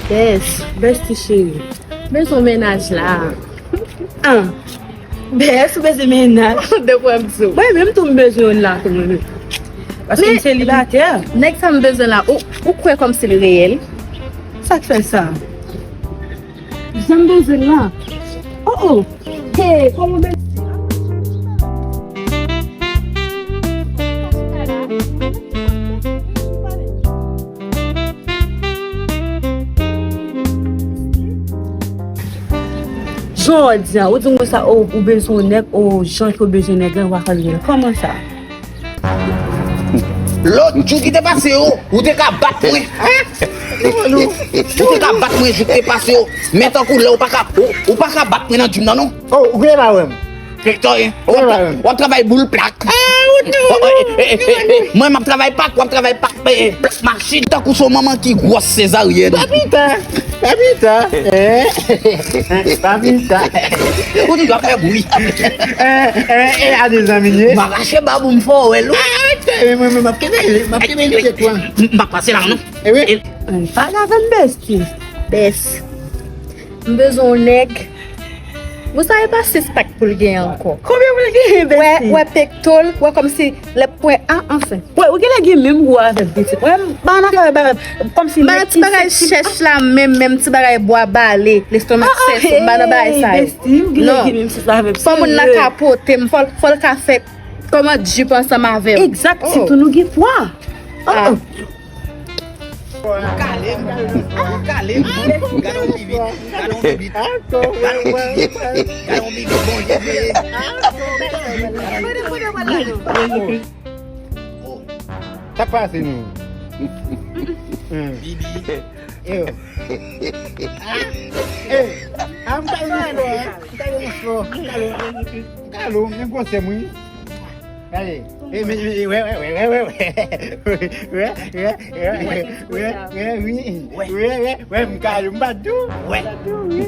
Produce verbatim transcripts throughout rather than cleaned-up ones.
Bès, bèsti cheri, bezwen mennaj la. An, bès, ou bezwen mennaj? De pwè m sou. Mwen menm tou m bezwen youn la tou mwen menm. Paske m selibatè. Nèg sa m bezwen la, ou, ou kwè kòmsi l reyèl? Sa k fè sa? Jan m bezwen l la. Oh, oh. Hey, kòman bèsti? Jan w di a, ou di mwen sa, oh, ou bezwen yon nèg, oh, jan ke w bezwen nèg la, w pa ka l gen. Kòman sa? Lòt jou ki te pase yo, ou te ka bat mwen. Ou te ka bat mwen jou ki te pase yo. Men tankou lè ou pa ka, ou, ou pa ka bat mwen nan gym nan, non. Oh, ou genlè pa wè m. Fèktò, w ap, w ap travay boul plak. Mwen, m ap travay pak, w ap travay pak, eh, eh, plak machin. Tankou se yon manman ki gwòs sezaryèn. Pa pita, pa pita, eh, pa pita. Ou toujou ap fè bri. Eh, eh, eh, a de zanmi ye. M ap rache bab ou, m fè w wè l, wi. Eh, mwen, mwen, m ap kenbe, m ap kenbe l tèt, wi. M, m ap pase la, non. Eh wi. Eh, pale avè m, bèsti. Bès. M bezwen yon nèg. Ou sa e pa sis pak pou l gen ankò. Konbyen pou l gen, bèsti? Wè, wè pekto l, wè kòmsi lè pwen a, anfen. Wè, ou genlè gen menm gou avè m, pitit. Wè, m pa nan afè, ba, kòmsi. M ba nan ti bagay chèch la, menm, menm ti bagay bwa bale, lestomak sèso, m pa nan bagay sa yo. Bèsti, m genlè gen menm sis la avè m. Fò moun nan ka pote m, fò, fò l ka fè kòmand jip ansanm avè m. Egzak, sitou nou gen pwa. Oh, oh. Ou kale m, ou kale m. Gade yon bibit, gade yon bibit. Gade yon bibit, gade yon bibit, Bondye veye. Sa k pase nou? Bibi. Yo. Eh, ah, m kale yon spò, m kale yon spò, m kale yon, m kale yon, men gwosè m wi. Gade. E, men, men, wè, wè, wè, wè, wè, wè. Wè, wè, wè, wè, wè, wi. Wè, wè, wè, m ka, m pa dou. Wè. M pa dou, wi.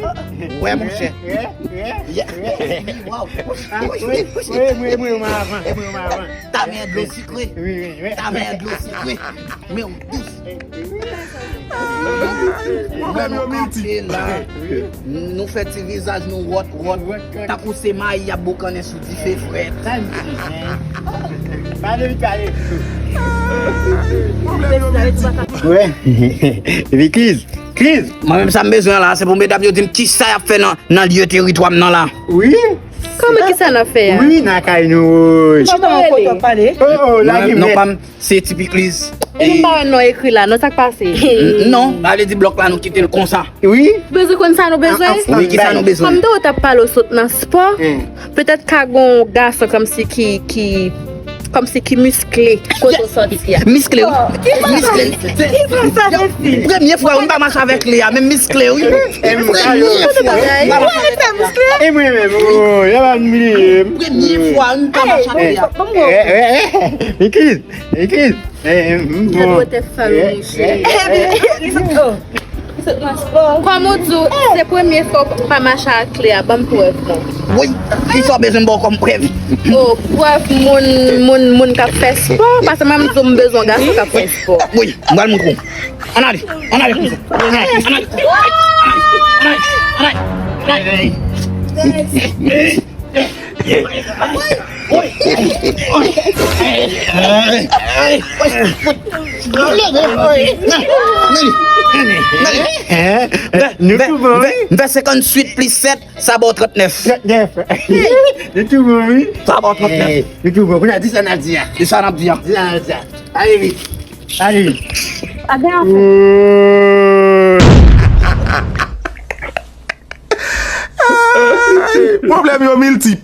Wè, monchè. Wè, wè, wè. Waw. Ah, wi, wi, wi, wi, m avan, wi, m avan. Ta men dlo sikre. Wi, wi, wi. Ta men dlo sikre. Men w dous. Pwoblèm yo miltip. Nou fè ti vizaj nou wòt, wòt, tankou se mayi y ap boukannen sou dife frèt. Sa m di, men. Pale vit, pale. Pwoblèm yo miltip. Wè. Epi Kriz, Kriz. Mwen menm sa m bezwen la, se pou medam yo di m kisa y ap fè nan, nan lye teritwa m nan la. Wi. Kòman kisa n ap fè a? Wi, nan kay nou. Kòman rele? Oh, oh, la. Mwen menm non pa m Se Ti Pikliz. E nou pa wè non ekri la, non, sa k pase? N-, non, sa vle di blòk la nou kite l konsa. Wi. Bezwen konn sa nou bezwen? Wi, ki sa nou bezwen? Kòm te ou t ap pale w sot nan spò, petèt ka gon gason kòmsi ki, ki, kòmsi ki miskle kote w sòti a. Miskle, wi. Miskle. Premye fwa, wi, m pa mache avèk li a, men miskle, wi. Premye fwa, wi, m pa mache avèk li a. E mwen menm, oh, y a pa bliye m. Premye fwa, wi, m pa mache avèk li a. Ekiz, ekiz. Eh, eh, m bon. Gad wote fanm, monchè. Kòm ou di w, se premye fwa w pa mache ak li a, ban m prèv mwen. Wi, kisa w bezwen m ba w kòm prèv? Oh, prèv moun, moun, moun k ap fè spò, paske mwen m di w m bezwen gason k ap fè spò. Wi, m pral montre w. Ann ale, ann ale konsa. Ann ale, ann ale, ann ale, ann ale, ann ale. Nou tou bon, wi. M fè senkantuit plis sèt, sa ba w trannèf. Trannèf. Nou tou bon, wi. Sa ba w trannèf. Nou tou bon. Kounye a, di sa n ap di a. Di sa n ap di a. Di sa n ap di a. Ale vit. Ale vit. Pa gen anfè. Pwoblèm yo miltip.